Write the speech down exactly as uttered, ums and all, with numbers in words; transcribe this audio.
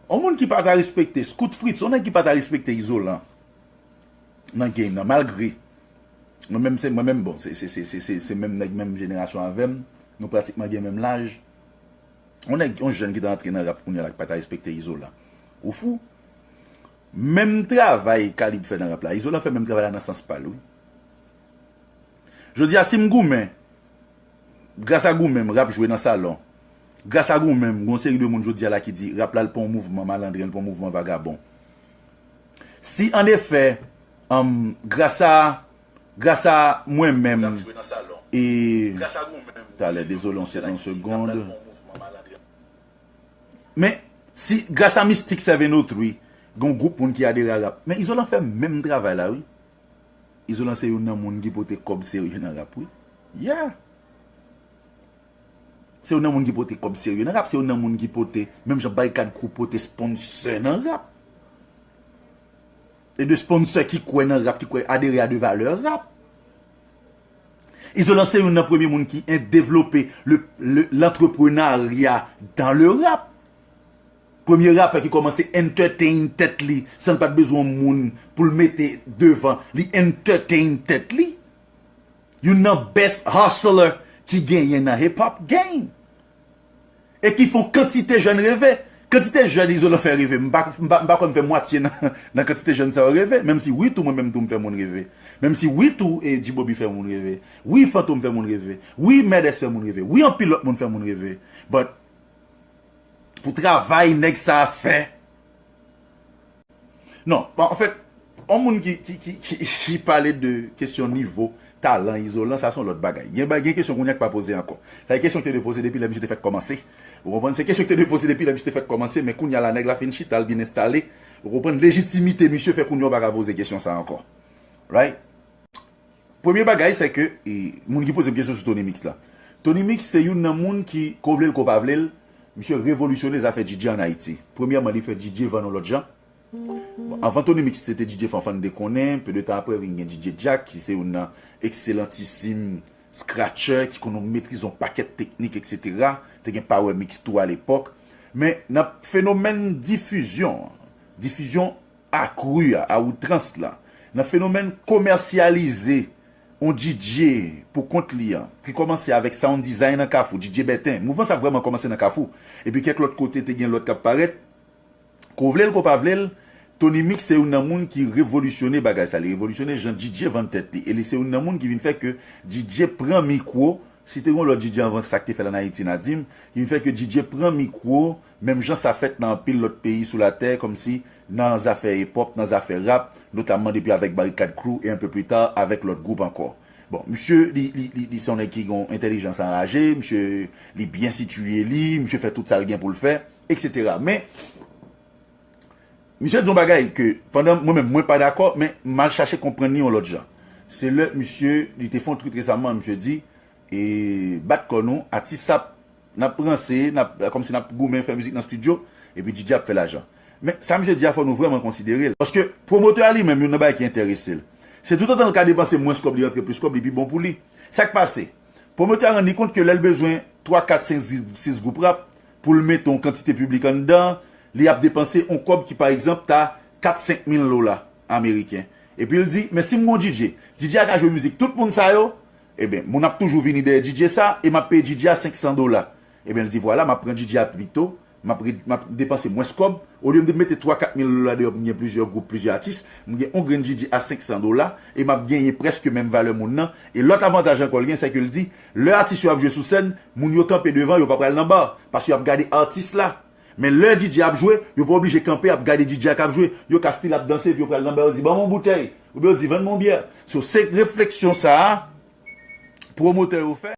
On moun ki pa ta respekte Scout Fritz, on nèg ki pa ta respekte Izolan nan game nan, malgre mwen menm se mwen menm, bon, se se se se se se menm nèg, menm jenerasyon avè m, nou pratikman gen menm laj. On nèg, on jèn ki ta antre nan rap kounye a la ki pa ta respekte Izolan. Ou fou? Menm travay Kalib fè nan rap la, Izolan fè menm travay la nan sans pa l, wi. Jodi a, si m goumen, gras a goumen m, rap jwe nan salon. Gras a goumen m, gon seri de moun jodi a la ki di rap la, l pa yon mouvman malandren, l pa yon mouvman vagabon. Si an efè, um, gras a, gras a mwen menm, e talè, dezole, yon se- yon segond. Men, si gras a Mistik Seven oh three, gon gwoup moun ki adere a rap. Men Izolan fè menm travay la, wi. Izolan se youn nan moun ki pote kòb serye nan rap, wi. Yeah. Se youn nan moun ki pote kòb serye nan rap, se youn nan moun ki pote, menm jan Barikad Crew pote sponsè nan rap. E de sponsè ki kwè nan rap, ki kwè adere a de valè rap. Izolan se youn nan premye moun ki en- devlope le, le, l'entrepreneuriat dans le rap. Premye rapè ki kòmanse entertain tèt li san l pa t bezwen moun pou l mete devan, li entertain tèt li. Youn nan best hustler ki genyen nan hip hop game. E ki fè yon kantite jèn reve. Kantite jèn Izolan fè reve. M pa, m pa, m pa kwè m fè mwatye nan, nan kantite jèn sa yo reve. Menm si wi tou, mwen menm tou m fè moun reve. Menm si wi tou, e G-Bobby fè moun reve. Wi Fantom fè moun reve. Wi Mèdès fè moun reve. Wi anpil lòt moun fè moun reve. But, pou travay nèg sa a fè. Non, bon, anfèt, yon moun ki, ki, ki, ki, ki pale de kesyon nivo, talan, Izolan, sa se yon lòt bagay. Gen, ba- gen kesyon kounye a ki pa poze ankò. Sa se kesyon ki te dwe poze depi lè misye te fèk kòmanse. Ou konprann? Se kesyon ki te dwe poze depi lè misye te fèk kòmanse, men kounye a la, nèg la fin chita, l byen enstale. Ou konprann? Lejitimite misye fè kounye a w pa ka poze kesyon sa ankò. Right? Premye bagay, se ke, e, moun ki poze m kesyon sou Tony Mix la. Tony Mix se youn nan moun ki, ko vle l, ko pa vle l, misye revolisyone zafè D J an Ayiti. Premyèman, li fè D J vann yon lòt jan. Bon, anvan Tony Mix, se te D J Fanfan n te konnen, pe de tan apre, vin gen D J Jack, ki se youn nan ekselantisim scratcher, ki konn metrize yon pakèt teknik, et cetera. Te gen Power Mix tou alepòk. Men, nan fenomèn difizyon, difizyon akri a, a outrans la, nan fenomèn komèsyalize yon D J pou kont li an, ki kòmanse avèk sound design nan Kafou, D J Bèten. Mouvman sa vrèman kòmanse nan Kafou. Epi kèk lòt kote te gen lòt k ap parèt. Ko vle l, ko pa vle l, Tony Mix se youn nan moun ki revolisyone bagay sa. Li revolisyone jan D J vann tèt li. E li se youn nan moun ki vin fè ke D J pran mikwo. Si te gen yon lòt D J anvan sa k te fè l ann Ayiti, n a di m, ki vin fè ke D J pran mikwo, menm jan sa fèt nan anpil lòt peyi sou latè, kòmsi nan zafè hip hop, nan zafè rap, notamman depi avèk Barikad Crew e un peu plus tard avèk lòt gwoup ankò. Bon, misye, li, li, li, li se yon nèg ki gen yon entèlijans anraje, misye, li byen sitiye li, misye fè tout sa l gen pou l fè, et cetera. Men, misye di yon bagay ke, pandan mwen menm, mwen pa dakò, men m al chache konprann li yon lòt jan. Se lè misye, li te fè yon tweet resaman, misye di, e, bat kò nou, atis ap, n ap ranse, n ap, kòmsi n ap goumen, fè mizik nan estidyo, epi D J ap fè lajan. Men, sa misye di a, fò nou vrèman konsidere l. Paske pwomotè a li menm, youn nan bagay ki enterese l, se toutotan l ka depanse mwens kòb, li rantre plis kòb, li pi bon pou li. Sa k pase? Pwomotè a rann li kont ke lè l bezwen twa, kat, senk, sis, sis gwoup rap pou l mete yon kantite piblik anndan, li ap depanse yon kòb ki, pa egzanp, ta kat, senk mil dola ameriken. Epi l di, men si m gon D J, D J a ka jwe mizik tout moun sa yo, ebyen, moun ap toujou vini dèyè D J sa, e m ap peye D J a senk san dola. Ebyen, l di, vwala, m ap pran D J a pito, m ap re- m ap depanse mwens kòb. Olye m te mete twa, kat mil dola deyò pou m gen plizyè gwoup, plizyè atis, m gen yon grenn D J a senk san dola, e m ap genyen prèske menm valè moun nan. E lòt avantaj ankò l gen, se ke l di, lè atis yo ap jwe sou sèn, moun yo kanpe devan, yo pa pral nan ba, paske y ap gade atis la. Men lè D J ap jwe, yo pa oblije kanpe ap gade D J a k ap jwe, yo ka still ap danse, epi yo pral nan ba, yo di, ban m yon boutèy, oubyen yo di, vann m yon byè. So, se refleksyon sa a, pwomotè yo fè.